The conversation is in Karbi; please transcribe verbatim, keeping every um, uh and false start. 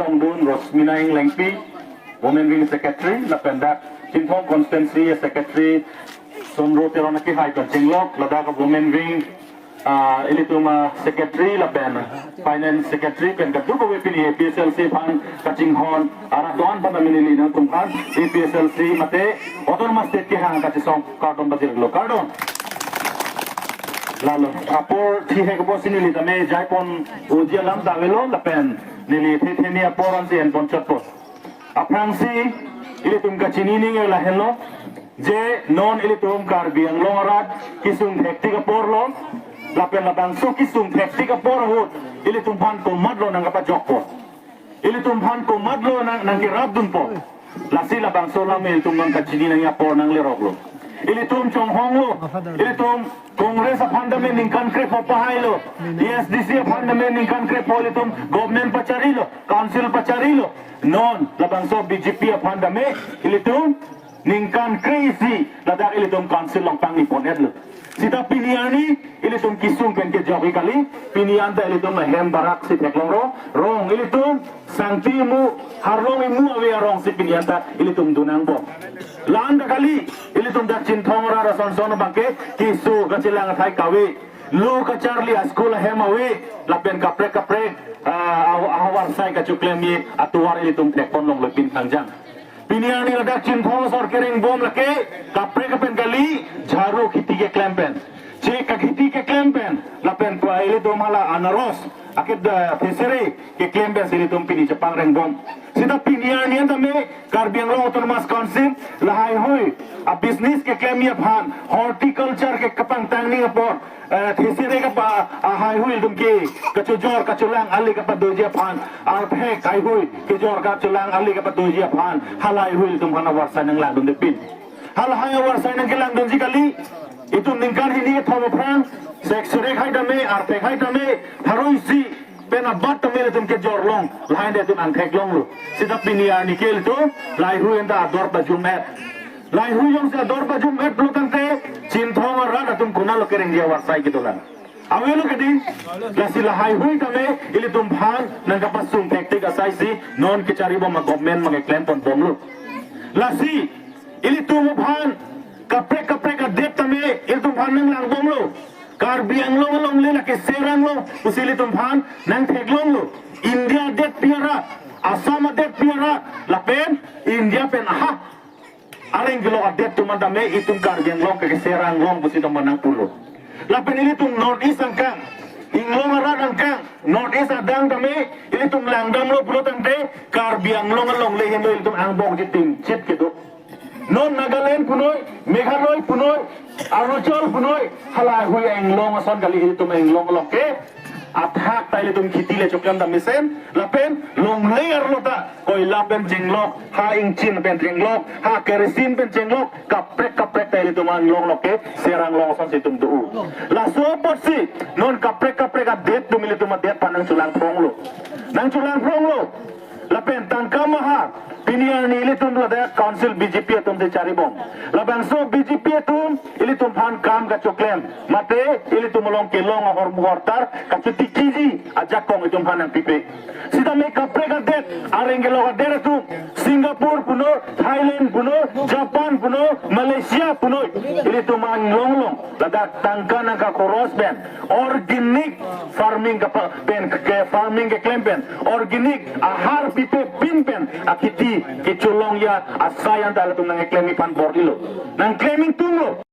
Tongdun Rosmina Englengpi, Women Wing Secretary, lapen dak Chinthong Constituency Secretary Sonro Teron akehai pen chenglok, ladak Women Wing, ah, ilitum, ah, Secretary lapen Finance Secretary pen kadokave pini A P H L C aphan kachinghon arat do-an aphan neli nangtumphan A P H L C mate Autonomous State kehang kachesong kardom pajirlo, kardom. Lalo, apor thihek apotsi neli tame jaipon uji alam ta avelo lapen neli thetheni apor ansi enpon chotpo. Aphrangsi ilitum kachini ningje lahenlo, je non ilitum Karbi Anglong arat kesung thektik aporlo, lapen labangso kesung thektik apor ahut ilitum aphan komatlo nangkapajokpo, ilitum aphan komatlo nang, nangkerapdunpo. Lasi labangso alam ilitum non kachini nangji apor nangleroklo. Ilitum chonghonglo, ilitum Congress aphan tame ningkan krepho pahailo, A S D C aphan tame ningkan krepho ilitum government pacharilo, council pacharilo. Non labangso B J P aphan tame ilitum ningkan kre-isi ladak ilitum council along pangni pon-etlo. Seta pini arni ilitum kesung pen kejok-ik kali, pini anta ilitum ahem barak si theklonglo, rong ilitum Sangti imu, Harlong imu ave arongsi pini anta ilitum dun nangbom. La-an ta kali, ilitum dak Chinthong arat ason ason abangke keso kachelang athai kave, lo kacharli a-school ahem ave, lapen kaprek kaprek, ah, ah, ahavar asai kachoklemji atovar ilitum thekpon longlo pin kangjang. Pini arni ladak Chinthong asor kerengbom lake kaprek pen kali, jharu kheti keklem pen, chek kakheti keklem pen, lapen pa ilitum hala anaros, aket da thesere keklem pensi ilitum pini chepangrengbom. Seta pini arni an tame Karbi Anglong Autonomous Council lahai hui a-business keklemji aphan, horticulture ke kepangtang nangji apor, eh, thesere kapa, ah, haihui atum ke kachojor kacholang ali kapadoji aphan, arphek haihui kejor kacholang ali kapadoji aphan, hala haihui atum aphan avarsai nanglangdunde pin. Halahai avarsai nangkelangdunji kali, itum ningkan hini kethom aphrang, seksere hai tame, arphek hai tame, pharo isi pen abat tame ilitum kejorlong, lahai anta itum angtheklonglo. Seta pini arni ke ilitum lahai hui anta ador pajum-et. Lahai hui jongsi ador pajum-etlo tangte, Chinthong arat atum konatlo kerengji avarsai kedolang? Avelo kedi, lasi lahai hui tame ilitum aphan nangkapasung thektik asaisi non kecharibom a-government abangke klemponbomlo. Lasi ilitum aphan kaprek kaprek a-date tame ilitum aphan nanglangbomlo. Karbi Anglong alongle lake Serang along pusi ilitum aphan nangtheklonglo. India a-date pi arat, Assam a-date pi arat, lapen India pen aha areng kelok a-date atum an tame itum Karbi Anglong ke Serang along pusi atum nangpulo. Lapen ilitum North East angkang, Inglong arat angkang, North East adang tame ilitum langdamlo pulo tangte Karbi Anglong alongle henlo ilitum angbong chitim chit kedo. Non Nagaland punoi, Meghalaya punoi, Arunachal punoi, halahai hui a-Inglong ason kali, ilitum a-Inglong along ke athak ta ilitum kheti le choklem dam mesen, lapen longle arlo ta koila pen chenglok, ha ingchin pen chenglok, ha kerosene pen chenglok, kaprek kaprek ta ilitum a-Inglong along ke Serang along asonsi itum do-o. Laso apotsi non kaprek kaprek a-date atum ilitum a-date aphan nangcholangphronglo. Nangcholangphronglo. Lapen tangka maha, pini arni ilitum ladak council B J P atumsi charibom. Labangso B J P atum ilitum aphan kam kachoklem, mate ilitum along kelong ahormu hortar kachotikiji ajakong itum aphan nangpipe. Sitame kaprek a-date, areng kelok a-date atum, Singapore puno, Thailand puno, Japan puno, Malaysia puno, ilitum a-Inglong along ladak tangka nangkakhoros pen organic farming kapa-, pen ke farming keklem pen, organic ahar pipe pin pen akheti kecholongji asai anta latum nangkeklemji aphan bor-ilo. Nangklem ingtunglo.